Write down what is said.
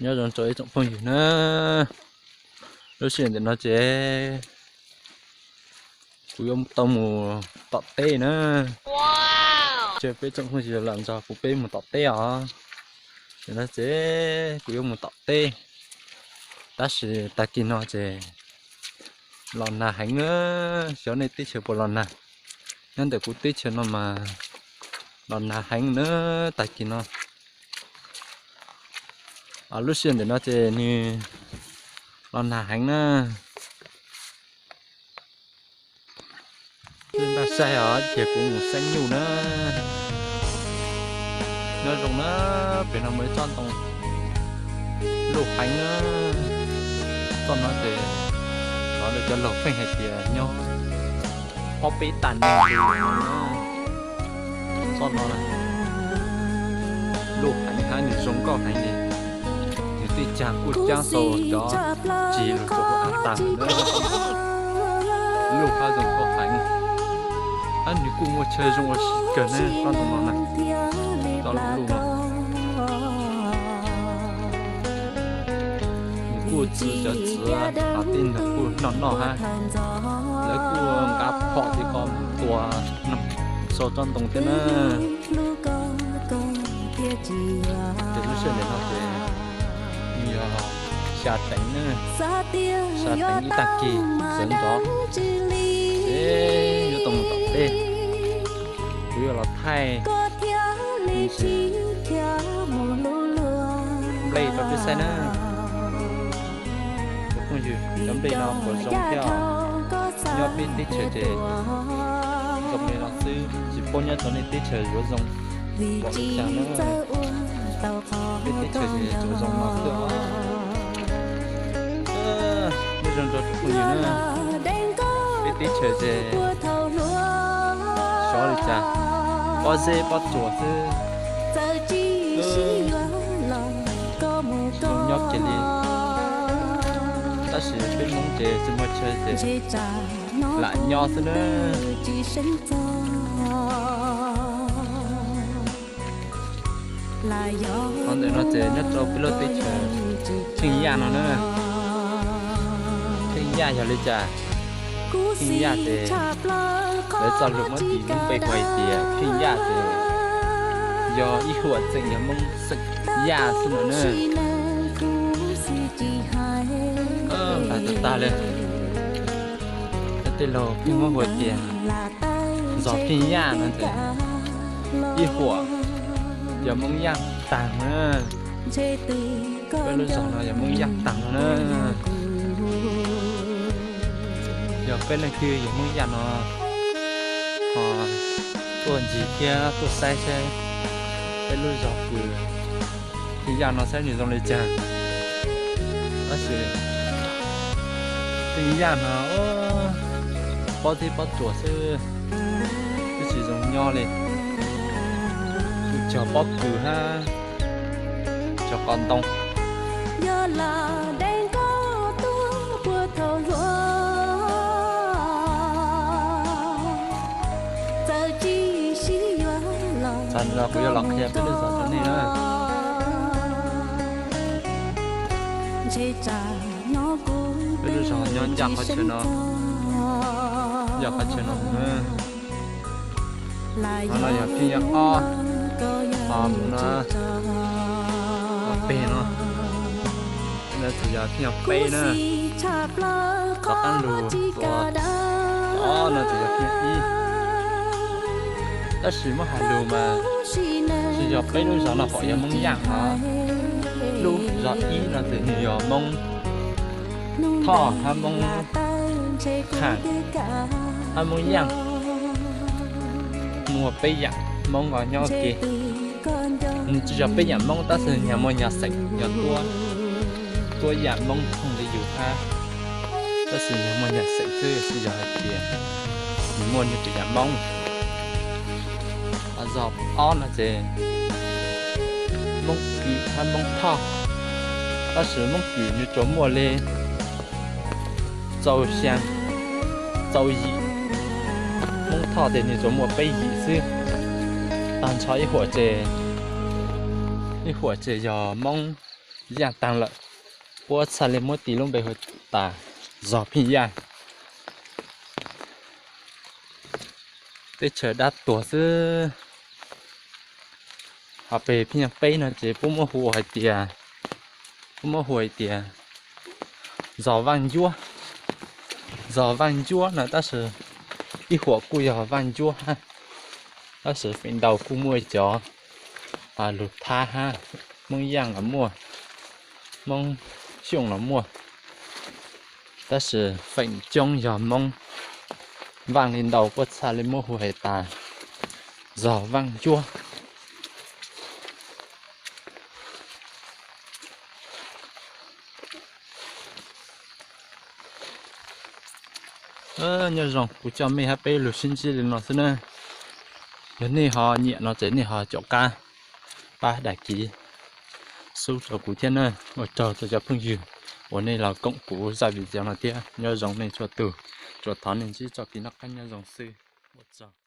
Nyob zoo rau ib tsoom phooj ywg na, lub sij hawm ntawm no ces kuv yuav tau mus tom teb na. Ces peb tsoom phooj ywg los nrog kuv peb mus tom teb os. Ntawm no ces kuv yuav mus tom teb, tab sis tag kis no ces los nag heev na, xyov nej teb chaws puas los nag. Nyob ntawm kuv teb chaws no mas los nag heev na, tag kis no. Lub sij hawm ntawm no ces nws los nag heev na. Npaj saib os, ces kuv mus saib nyuj na. Nyob zoo na, pem no muaj ib tsob ntoo luj heev na. Txoj no ces lawv cov laus pheej hais tias nyob ob peb tag neeg li no. Txoj no luj heev hab nws zoo nkauj heev li, nws tej caag kuj caab tau cov tsis lug rua huv av taag na. Luj hab zoo nkauj heev, hab nws kuj muaj chaw zoo ua si kawg na, tsob ntoo no na, tsob luj no. Nws kuj txwv cov txiv, hab tej nws kuj noj noj hab, lawv kuj nqa phom ces kho tua sau tsob ntoo thiab na. Ces lub sij hawm ntawm no ces nws yog xya teev na, xya teev ib tag kis sawv ntxov, ces yuav tau mus tom teb. Kuv yuav los thaij nplej rau peb saib na. Cov phooj ywg, cov nplej no puas zoo thiab? Nyob peb teb chaws ces zoo li no xwb, tsis paub nyob rau nej teb chaws yuav zoo npaum li cas na. Peb teb chaws ces tsuas zoo no xwb os. Nyob zoo rau cov phooj ywg na, peb teb chaws ces xyov li cas, pob zeb pob tsuas xwb, zoo nyob kiag li. Tab sis peb Hmoob ces tsis muaj chaw ces lam nyob xwb na. Qhov ntawm no ces nyob rau peb lub teb chaws Pheej Yaj no na. Pheej Yaj yog li cas? Pheej Yaj ces lawv txoj lus muab tis lub npe hu hais tias Pheej Yaj ces yog ib huam tseem yog Hmoob xeem Yaj xwb no na. Tag tag tag li, tej laug pheej muab hu tias zos Pheej Yaj no ces ib huam yog Hmoob Yaj taag na. Peb lub zos no yog Hmoob Yaj taag no na. Yog peb leej twg yog Hmoob Yaj no ho tuaj ncig thiab tuaj saib saib peb lub zos kws Pheej Yaj no saib nws zoo li cas. Tab sis Pheej Yaj no pob zeb pob tsuas xwb, twb tsis zoo nyob li. Kuj cog pob kws hab cog qos ntoo. Txog no kuv yuav los qhia peb lub zos rau nej na. Peb lub zos nyob ncaj qhov chaw no, ncaj qhov chaw no mus na. Qhov no yog Pheej Yaj ob, ho mus no, peg no, no txawm yog Pheej Yaj peb na. Tom qaab lug ua, no txawm yog Pheej Yaj ib. Tab sis muab has lug mas tsis yog peb lub zos no pom yog Moob Yaaj hov. Lub zos ib no ces nwg yog Moob Thoj hab Moob Khaam hab Moob Yaaj. Muaj peb yaam Moob nyob ua ke. Nwg tsis yog peb yaam Moob tab sis nyag muaj nyag xeem, nyag tuab, tuab yaam Moob thooj li yug hab, tab sis nyag muaj nyag xeem xwb, tsis yog hais tias nwg muaj nwg peb yaam Moob. Zos ob no ces Moob Kws hab Moob Thoj, tab sis Moob Kws nwg tsuas muaj li txaus xyaa, txaus yim. Moob Thoj ces nwg tsuas muaj peb yim xwb. Tag nrho ib huam ces, ib huam ces yog Moob Yaj taag lawm, puab txhaj le muab tis lub npe hu tas zog Pheej Yaj. Teb chaws dab tuag xwb. Ho peg Pheej Yaj peb no ces puab muab hu hais tias, puab muab hu hais tias zog Vaaj Ncuab. Zog Vaaj Ncuab no tab sis ib huam kuj yog Vaaj Ncuab hab, tab sis feem ntau kuj muaj cov lug Thab hab, Moob Yaaj los muaj, Moob Xyooj los muaj, tab sis feem coob yog Moob Vaaj le ntau puab txhaj le muab hu hais tas zog Vaaj Ncuab. Nyob zoo, kuv coj mej hab peb lug sib ntsib le no xwb na. Yog nej ho nyiam no ces nej ho caum qab pab đăng ký, sub rau kuv thiab na. Ua tsaug rau cov phooj ywg uas nej los koom kuv zaj video no thiab. Nyob zoo nej txhua tus, tsuas thov nej ntsib txoj kev noj qab nyob zoo xwb. Ua tsaug.